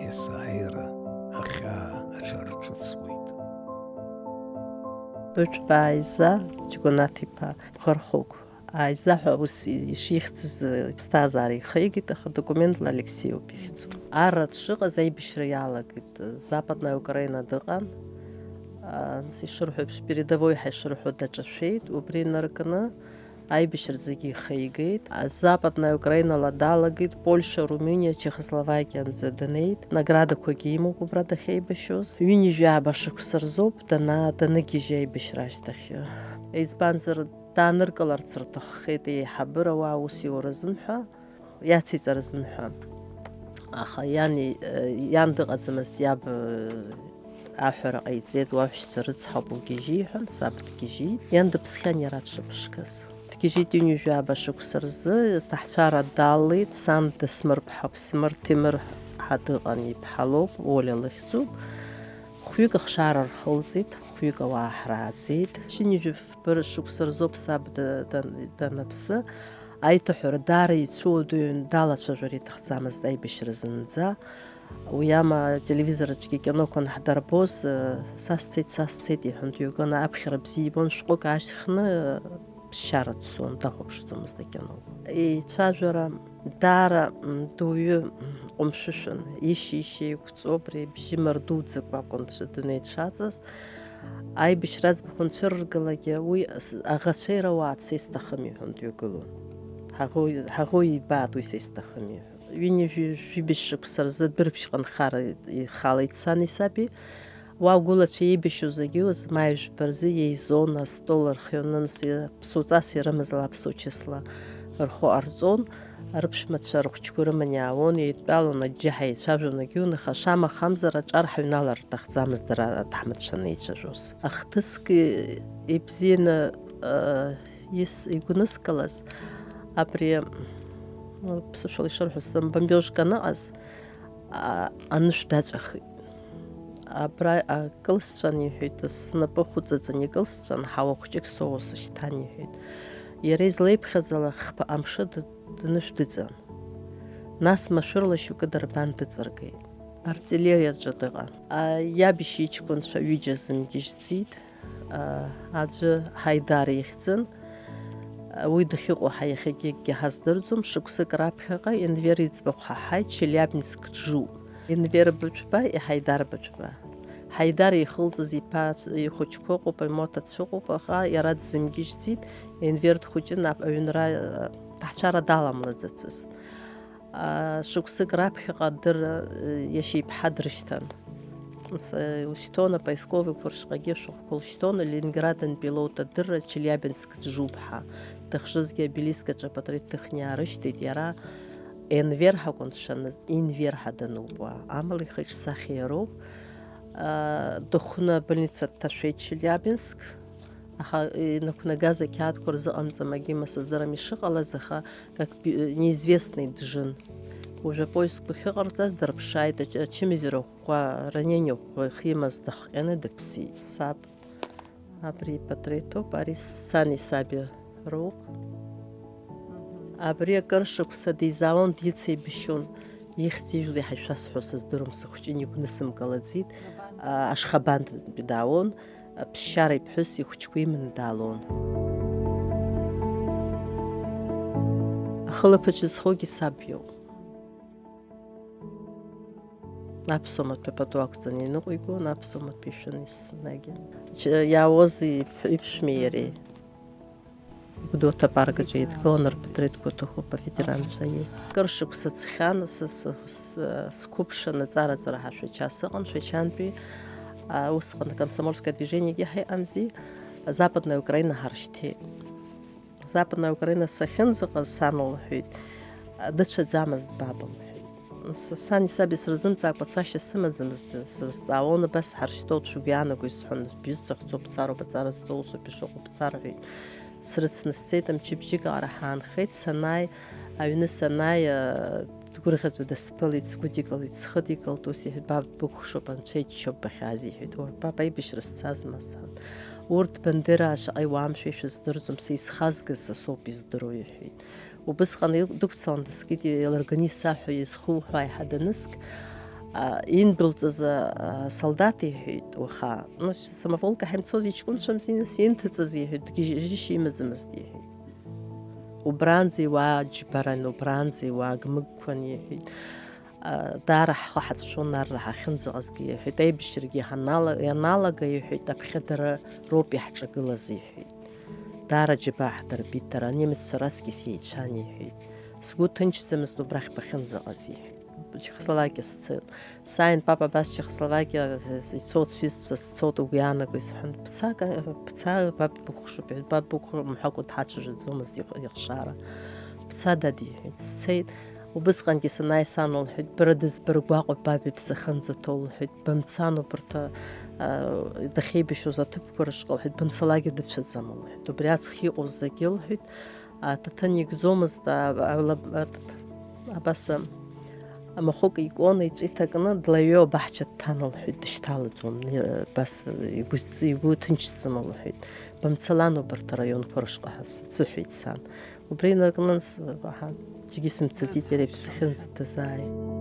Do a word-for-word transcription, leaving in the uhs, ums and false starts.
есааира ахьаа аҽарҿыцуеит. Быҭәба Аиза Џьгәанаҭ-иԥа Бӷархықә Аиза ҳәа ус ишихьӡыз иԥсҭазаара ихигеит, аха документла Алексеиуп ихьӡу. Арра дшыҟаз аибашьра иалагеит. Западная Украина дыҟан. Анс ишырҳәо еиԥш, передовой ҳәа ишырҳәо даҿашәеит. Убри инаркны аибашьра зегьы ихигеит. Западная Украинала далагеит, Польша, Румыниа, Чехословакианӡа днеит. Наградақәагьы имоуп убра дахьеибашьоз. Ҩынҩажәи ааба шықәса рзоуп дана-, даныгьежьы аибашьра ашьҭахь. Избанзар, дааныркыларц рҭаххеит еиҳабыра уа аус иуразын ҳәа, иациҵаразын ҳәа. Аха иани, иан дыҟаӡамызт, иаб, аҳәара ҟаиҵеит, уаҳәшьцәа рыцҳауп, угьежьы, иҳәан, саб дгьежьит. Иан дыԥсхьан иара дшыԥшқаз. Дгьежьит ҩынҩажәи ааба шықәса рзы, аҭаҳцәара далеит, сан Дасмыр-ԥҳа, Ԥсмыр Ҭемыр ҳәа дыҟан, иԥҳа лоуп, Олиа лыхьӡуп. Хәҩык ахшара рхылҵит, хәҩык ауаа ҳрааӡеит. Ҩынҩажәи фба шықәса рзоуп саб да-, дан-, даныԥсы. Аиҭаҳәара даара ицәуадаҩын, далацәажәар иҭахӡамызт аибашьра зынӡа. Уи ама ателевизор аҿгьы акиноқәа анҳдырбоз, са сцеит, са сцеит, иҳәан, дҩагыланы аԥхьара бзиа ибон, шәҟәык аашьҭхны ԥсшьара дцон, дахәаԥшӡомызт акино. Еицәажәара даара, м, дуаҩы, м, ҟәымшәышәын, ишьи-ишьи еиқәҵо, абри бжьы мардуӡақәа акәын дш-, дунеи дшаҵаз. Аибашьра аӡбахә анцәырыргалакгьы, уи с-, аӷацәа ирауаац исҭахым, иҳәон дҩагылон. Ҳаӷоу, ҳаӷоу ибаат уи са исҭахым, иҳәон. Ҩынҩажәи жәибжь шықәса рзы Дәырԥшьҟа нхара ихалеит сани саби. Уа агәылацәа еибашьоу зегьы уз, маи жәба рзы еизон, астол рхианын, ԥсуаҵас ирымаз ала ԥсуа чысла рхәы ҟарҵон, рыԥшәмацәа рхәыҷқәа рыман иаауан, еидтәалон, аџьџьаҳәа еицәажәон, егьи унаха, шамахамзар аҿар ҳаҩналар рҭахӡамызт дара аҭаҳмадцәа анеицәажәоз. Ахҭыск ибзианы, ы, ис-, игәныскылаз абри, ы, ԥсышәала ишырҳәоз, бомбежка аныҟаз, а, анышә даҵәахит. Абра акылсҵәан, иҳәеит, снапы хәыҵаҵан икылсҵәан, ҳауа хәҷык соуа сышьҭан, иҳәеит. Иара излеиԥхьаз ала хԥа амшын д-, днышә дыҵан. Нас машәырла шьоукы дарбан дыҵаргеит. Артиллериаҿы дыҟан. А, иаб ишьа иҷкәынцәа ҩыџьа зымгьежьӡеит. А, аӡәы Ҳаидар ихьӡын. Уи дахьыҟоу ҳа иахьагьы акгьы ҳаздырӡом, шықәсык раԥхьаҟа Енвер иӡбахә ҳаҳаит, Челиабинск джу. Енвер Быҭәба, Ҳаидар Быҭәба. Ҳаидар ихылҵыз иԥа, ихәыҷқәа ыҟоуп, имоҭацәа ыҟоуп, аха иара дзымгьежьӡеит, Енвер дхәыҷын, ап-, аҩнра, ҭаҳцәара даламлаӡацызт. А, шықәсык раԥхьаҟа дыр, иашьа иԥҳа дрышьҭан. С-, илшьҭон апоисковикқәа рышҟагьы ашәҟәқәа лшьҭон, Ленинградынтәи лоуит адырра, Челиабинск джуп ҳәа. Дахьжызгьы обелиск аҿы апатреҭ ҭыхны иаарышьҭит, иара Енвер ҳәа акәын дшаныз, Инвер ҳәа дануп уа. Амала ихы иҿсахьа иароуп. А, дыхәны абольница дҭашәеит Челиабинск. Аха инықәнагаз ақьаадқәа рзыҟамҵамагьы ма сыздырам ишыҟалаз, аха как би-, неизвестный дыжын. Уажәы апоискқәа ахьыҟарҵаз дырԥшааит, ач-, ачымазара ӷәӷәа, ранение ӷәӷәа ихимаз дахҟьаны дыԥсит. Саб абри ипатреҭуп, ари сани саби роуп. Абри акыр шықәса дизаауан, дицеибашьуан. Ихьӡ-ижәла иаҳа ишәасҳәо сыздырам, сыхәҷын, игәнысымкылаӡеит. А, Ашхабантәи даауан. Ԥсшьара иԥҳәыс ихәыҷқәа иманы даалон. Ахылаԥаҿ зхоугьы саб иоуп. Аԥсуа маҭәа пату ақәҵаны иныҟәигон, аԥсуа маҭәа ишәын еснагь. Ч-, иаауаз иԥ-, иԥшәмеи иареи. Гәдоуҭа апарк аҿы еидгылан, рпатреҭқәа ҭыхуп аветеранцәа. Акыр шықәса ҵхьан, са, са, са, сқәыԥшын, аҵара-ҵара ҳәа Шәача сыҟан, Шәачантәи, а, усҟан акомсомольское движениагьы ҳаиҟамзи, Западная Украина ҳаршьҭеит. Западная Украина сахьынӡаҟаз сан лҳәеит, дыцәаӡамызт баб лҳәеит. С-, сани саби сырзымҵаакәа цашьа сымаӡамызт, срызҵаауан, абас ҳаршьҭоуп, шәгәы иаанаго исҳәон, бҩызцәа ахьцо бцароуп, аҵара зҵоу усоуп, ишыҟоу бцар, ҳәеит. Срыцны сцеит, мчыбжьык аҟара ҳаанхеит, санааи, аҩны санааи, а, дгәырӷьаҵәа дысԥылеит, сгәыдикылеит, схыдикылт, ус иҳәеит, баб дбыкәхшоуп, анцәа иччоуп бахьааз, иҳәеит. Уара, баб, аибашьра сцазма, сан? Урҭ бандераа шаҟа иуаамшәеи шәыздырӡом, са исхазгаз са соуп издыруа, иҳәеит. Убысҟан ил-, дықәцалан дыскит, илырганы исаҳәа, изхуҳәа аиҳа даныск, индәылҵыз асолдаҭ иҳәеит, уаха, ну, самоволка ҳаимцоз иҷкәынцәамзи, нас инҭыҵыз иҳәеит, дгьежьышьа имаӡамызт иҳәеит. Убранӡа иуаа џьбаран, убранӡа иуаа гмыгқәан иҳәеит. Даара ҳхы ҳацәшәон арра ҳахьынӡаҟазгьы иҳәеит, аибашьрагьы ианалага иҳәеит, аԥхьа дара роуп иаҳҿагылаз иҳәеит. Даара џьабаа ҳдырбеит дара, анемеццәа раҵкьыс еицәан иҳәеит. Сгәы ҭынчӡамызт убрахь бахьынӡаҟаз иҳәеит. Чехословакиа сцеит. Сааин, папа абас Чехословакиа ицоит, сҩызцәа сцоит, угәы иаанагои сҳәан, бца, бца, баб бықәхшоуп, баб бықәхшоуп, мҳәакәа дҳацәажәаӡомызт ихшара. Бца, дад, иҳәеит, сцеит. Убысҟангьы санааи сан лҳәеит, бара дызбыргәаҟуеит, баб иԥсы ахьынӡаҭоу лҳәеит, бымцан убарҭ, а, дахьеибашьуаз аҭыԥқәа рышҟа лҳәеит, бымцалакгьы дыцәаӡам лҳәеит. Убри аҵх иҟоу зегьы лҳәеит, аҭаҭын игӡомызт, а, а, лаб-, аҭаҭ-, абас, а, амахәык икуан, иҿы иҭакны, длаҩо абаҳча дҭан лҳәеит, дышьҭалаӡом, абас игәы, игәы ҭынчӡам лҳәеит. Бымцалан убарҭ араионқәа рышҟа ҳәа сыҳәеит сан. Убри инаркны, аҳа, џьгьы сымцаӡеит, иара иԥсы ахьынӡа дазааит.